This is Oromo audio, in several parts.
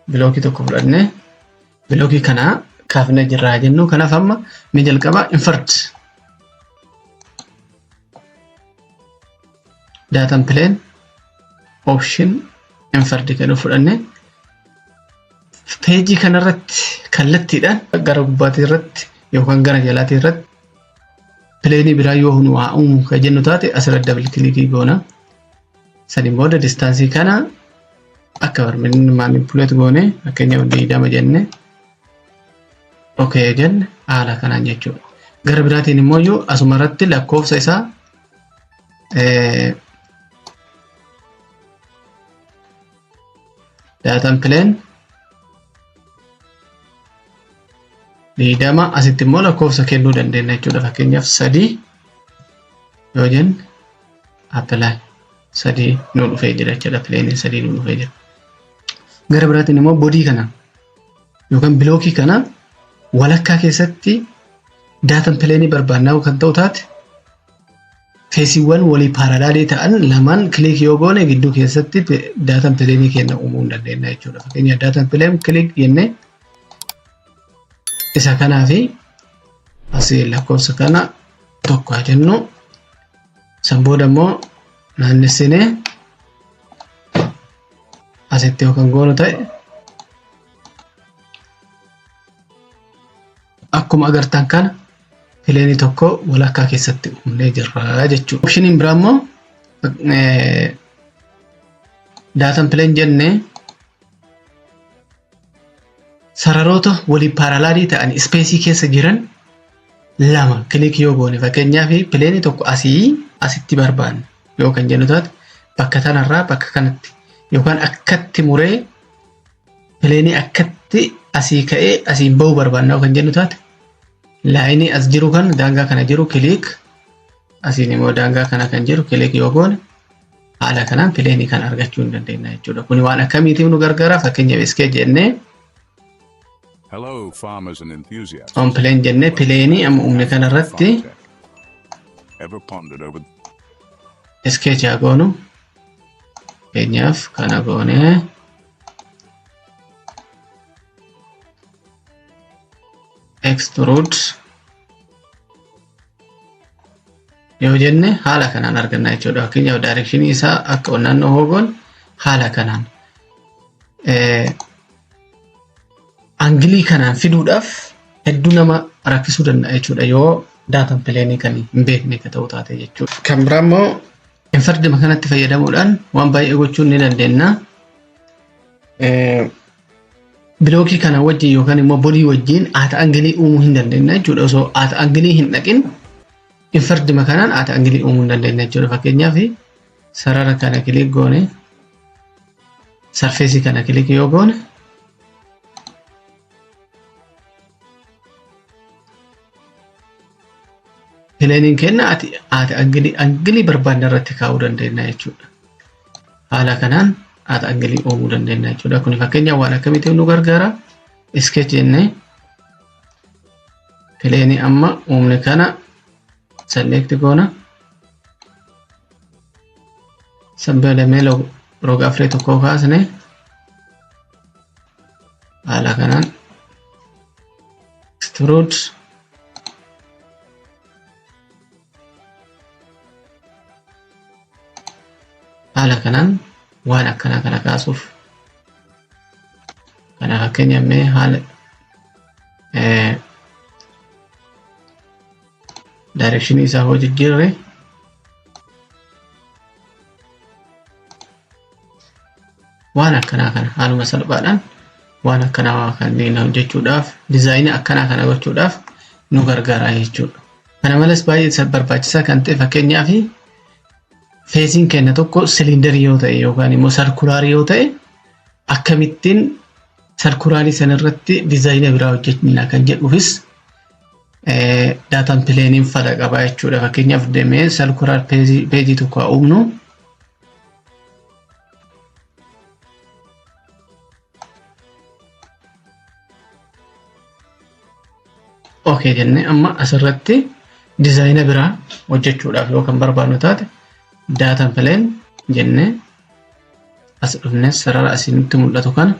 Bilookii tokko fudhannee bilookii kana kaafnee jirra haa jennu. Kanaaf amma mee jalqaba inferred datum plane option inferred jedhu fudhannee peejii kanarratti kallattiidhaan gara gubbaatii irratti yookaan gara jalaatii irratti pileenii biraa yoo nu haa uumu kan jennu taate asirra double click goona. Saniin booda distaansii kana akka barbaanne manipulate goone, fakkeenyaaf 20 jenne, okay jenne, haala kanaan jechuudha. Gara biraatiin immoo iyyuu asuma irratti lakkoofsa isaa datum plane 20, asitti immoo lakkoofsa kennuu dandeenya jechuudha. Fakkeenyaaf 3 yoo jenne, apply, 3 nu dhufee jira jechuudha. Pileeniin 3 nu dhufee jira. Gara biraatiin immoo bodyii kana yookaan bilookii kana walakkaa keessatti datum pileenii barbaannaa kan ta'u taate, faceiiwwan walii parallelii ta'an lamaan click yoo goone gidduu keessatti datum pileenii keenya uumuu hin dandeenya jechuudha. Fakkeenyaaf datum plane click jennee isa kanaa fi asii lakkoofsa kana 1 haa jennu. San booda immoo naannessinee asitti yoo kan goonu ta'e, akkuma agartan kana pileenii tokko walakkaa keessatti uumnee jirra jechuudha. Optioniin biraa immoo datum plane jennee sararoota walii parallelii ta'an spaceii keessa jiran lama click yoo goone, fakkeenyaaf pileenii tokko asii asitti barbaanne yoo kan jennu taate, bakka tanarraa bakka kanatti yookaan akkatti muree pileenii akkatti asii ka'ee asiin bahu barbaanna yoo kan jennu taate, lineii as jiru kan daangaa kana jiru click, asiin immoo daangaa kana kan jiru click yoo goone, haala kanaan pileenii kan argachuu hin dandeenya jechuudha. Kuni waan akkamiitiif nu gargaara? Fakkeenyaaf sketch jennee Hello, farmers and enthusiasts. on plane jennee pileenii amma uumne kanarratti Farmtech. Ever pondered over sketch haa goonu. Fakkeenyaaf kana goonee extrude yoo jenne haala kanaan arganna jechuudha. Fakkeenyaaf directionii isaa akka naannoo hoogoon haala kanaan angleii kanaan fiduudhaaf hedduu nama rakkisuu danda'a jechuudha yoo datum pileenii kan hin beekne akka ta'u taate jechuudha. Kan biraa immoo inferreduma kanatti fayyadamuudhaan waan baay'ee gochuu ni dandeenya. Bilookii kana wajjin yookaan immoo bodyii wajjin at angleii uumuu hin dandeenya jechuudha. Osoo at angleii hin dhaqin inferreduma kanaan at angleii uumuu hin dandeenya jechuudha. Fakkeenyaaf sarara kana click goone, surfaceii kana click yoo goone, pileeniin kenna ati at angleii barbaanne irratti kaa'uu dandeenya jechuudha. Haala kanaan at angleii uumuu dandeenya jechuudha. Kuni fakkeenyaaf waan akkamiitiif nu gargaara? Sketch jennee pileenii amma uumne kana select goona. Sabbalamee roga afree tokko kaasne haala kanaan extrude haala kanaan waan akkanaa kana kaasuuf. Kana fakkeenya mee haala directionii isaa hoo jijjiirre, waan akkanaa kana haaluma salphaadhaan waan akkanaa kanneen hojjechuudhaaf, designii akkanaa kana gochuudhaaf nu gargaara jechuudha. Kana malees baay'ee barbaachisaa kan ta'e, fakkeenyaaf faceiin keenya tokko cylinderii yoo ta'e yookaan immoo circularii yoo ta'e, akkamittiin circularii sanarratti designa biraa hojjenna kan jedhuufis datum plane'iin fala qaba jechuudha. Fakkeenyaaf deemee circular faceii tokko haa uumnu. Okay jennee amma asirratti designa biraa hojjechuudhaaf yoo kan barbaadnu taate, datum plane jennee as dhufnee sarara asii nutti mul'atu kana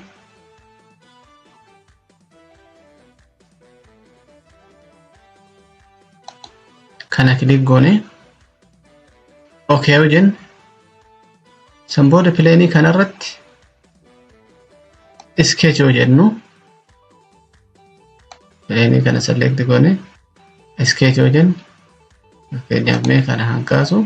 Kana click goone okay yoo jenne, san booda plane kanarratti sketch yoo jennu, plane kana select goone sketch yoo jennu, fakkeenyaaf mee kana hankaasu.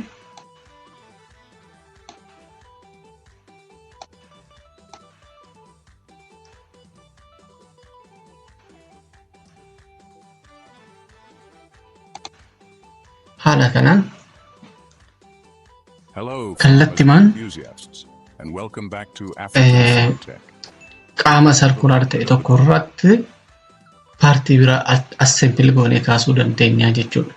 Haala kanaan Hello, kallattimaan enthusiasts, and welcome back to African Tech. Qaama circular ta'e tokko irratti part biraa assemble goonee kaasuu dandeenya jechuudha.